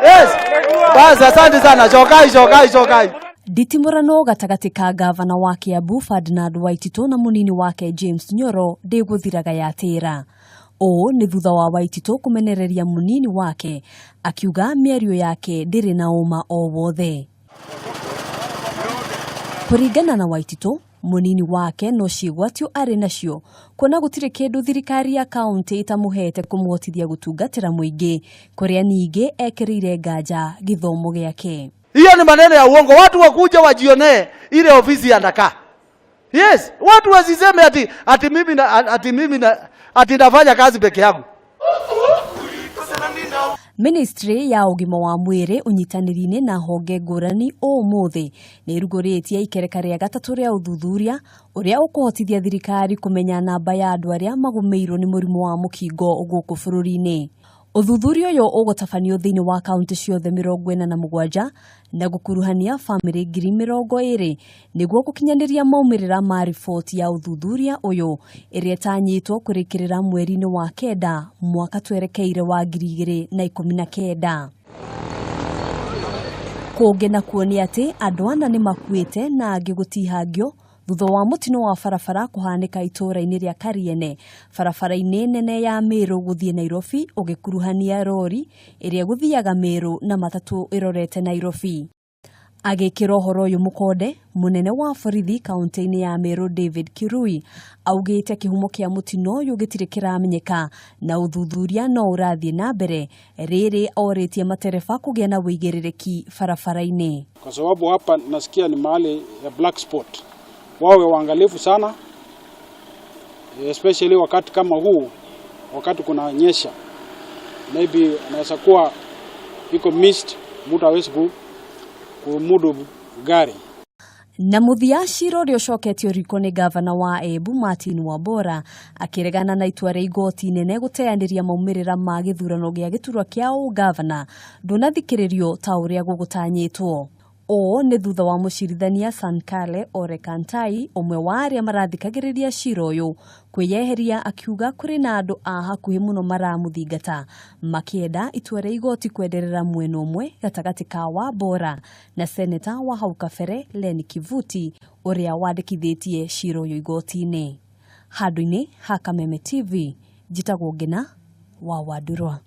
Yes. Basi asante sana. Cokai, cokai, cokai. Nditimũrano gatagatĩ ka gavana wa Kiambu Ferdinand Waititu na mũnini wake James Nyoro ndĩgũthiraga yatĩra. Ũũ nĩ thutha wa Waititu kũmenereria mũnini wake akiuga mĩario yake ndĩrĩ na ũma o wothe. Kũringana na Waititu, mũnini wake no ciĩgwatio arĩ nacio kuona gũtirĩ kĩndũ thirikari ya kaunti ĩtamũhete kũmũhotithia gũtungatĩra mũingĩ, kũrĩa ningĩ ekĩrĩire nganja gĩthomo gĩake. Hiyo ni maneno ya uongo. Watu wakuja wajionee ile ofisi anakaa. Yes, watu wasiseme ati ati nafanya kazi peke yangu. Ministry ya ũgima wa mwĩrĩ ũnyitanĩri-inĩ na honge ngũrani ũmũthĩ nĩ ĩrugũrĩtie ikereka rĩa gatatũ rĩa ũthuthuria ũrĩa ũkũhotithia thirikari kũmenya namba ya andũ arĩa magũmĩirwo nĩ mũrimũ wa mũkingo gũkũ bũrũri-inĩ. Ũthuthuria ũyũ ũgũtabanio thĩinĩ wa kaunti ciothe 47 na gũkuruhania bamĩrĩ 20,000 nĩguo gũkinyanĩria maumĩrĩra ma riboti ya ũthuthuria ũyũ ĩrĩa ĩtanyĩtwo kũrĩkĩrĩra mweri-inĩ wa kenda mwaka twerekeire wa 2019. Kũngĩ nakuo nĩ atĩ andũ ana nĩ makuĩte na angĩ gũtihangio thutha wa mũtino wa barabara kũhanĩka itũũra-inĩ rĩa Kariene barabara-inĩ nene ya Meru gũthiĩ Nairobi ũgĩkuruhania rori ĩrĩa ĩgũthiaga Meru na matatũ ĩrorete Nairobi. Agĩkĩra ũhoro ũyũ mũkonde, mũnene wa borithi kaunti-inĩ ya Meru David Kirui augĩte kĩhumo kĩa mũtino ũyũ gĩtirĩ kĩramenyeka na ũthuthuria no ũrathiĩ na mbere, rĩrĩ orĩtie matereba kũgĩa na ũigĩrĩrĩki barabara-inĩ. Kwa sababu hapa nasikia ni mahali ya black spot. Wawe waangalifu sana, especially wakati kama huu, wakati kuna nyesha, maybe anaweza kuwa iko mist, mtu hawezi kumudu gari. Na mũthia cira ũrĩa ũcoketio riko nĩ gavana wa Embu Martin Wambora akĩregana na itua rĩa igoti inene gũteanĩria maumĩrĩra ma gĩthurano gĩa gĩturwa kĩa ũgavana ndũnathikĩrĩrio ta ũrĩa gũgũtanyĩtwo. Ũũ nĩ thutha wa mũcirithania Sankale Ole Kantai, ũmwe wa arĩa marathikagĩrĩria cira ũyũ, kwĩyeheria akiuga kũrĩ na andũ a hakuhĩ mũno maramũthingata makĩenda itua rĩa igoti kwenderera mwena ũmwe gatagatĩ ka Wambora na seneta wa hau kabere Len Kivuti ũrĩa wandĩkithĩtie cira ũyũ igoti-inĩ. Handũ-inĩ ha Kameme TV, njĩtagwo Ngina wa Wandurwa.